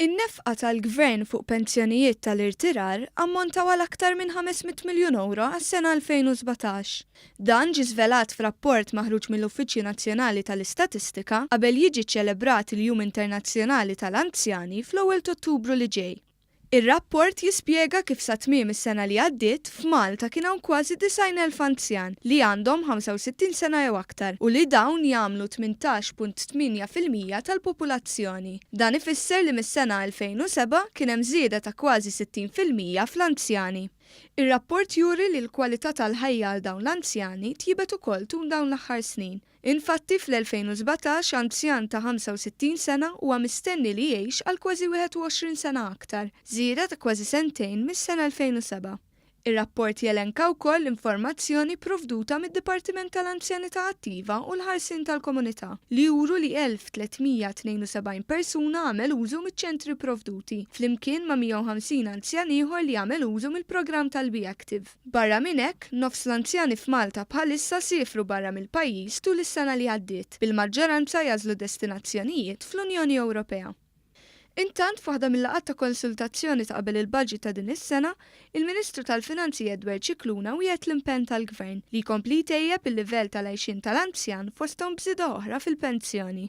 In-nefqa tal-Gvern fuq pensjonijiet tal-irtirar ammontaw għal aktar minn 500 miljun ewro għas-sena 2017. Dan ġie żvelat f'rapport maħruġ mill-Uffiċċju Nazzjonali tal-Istatistika qabel jiġi ċċelebrat il-Jum Internazzjonali tal-Anzjani fl-ewwel t'Ottubru li ġej. Ir-rapport jispjega kif sa tmiem is-sena li għaddiet, f'Malta kien hawn kważi 90,000 anzjan li għandhom 65 sena jew aktar u li dawn jagħmlu 18.8% tal-popolazzjoni. Dan ifisser li mis-sena 2007 kien hemm żieda ta' kważi 60% fl-anzjani. Ir-rapport juri li l-kwalità tal-ħajja għal dawn l-anzjani tjiebet ukoll tul dawn l-aħħar snin. Infatti, fl-2017 anzjan ta' 65 sena huwa mistenni li jgħix għal kważi 21 sena aktar, żieda ta' kważi sentejn mis-sena 2007. Ir-rapport jelenka wkoll informazzjoni provduta mid-Dipartiment tal-Anzjanità Attiva u l-Ħarsien tal-Komunità li juru li 1,372 persuna għamel użu miċ-ċentri provduti, flimkien ma' 150 anzjan ieħor li għamel użu mill-programm tal-Be Active. Barra minn hekk, nofs l-anzjani f'Malta bħalissa siefru barra mill-pajjiż tul is-sena li għaddiet, bil-maġġoranza jagħżlu destinazzjonijiet fl-Unjoni Ewropea. Intant, f'waħda mil-laqgħat ta' konsultazzjoni ta' qabel il-budget ta' din is-sena, il-Ministru tal-Finanzi Edward Scicluna wiegħed l-impenn tal-Gvern li jkompli jtejjeb il-livell tal-għajxien tal-anzjan fosthom b'żieda oħra fil-pensjoni.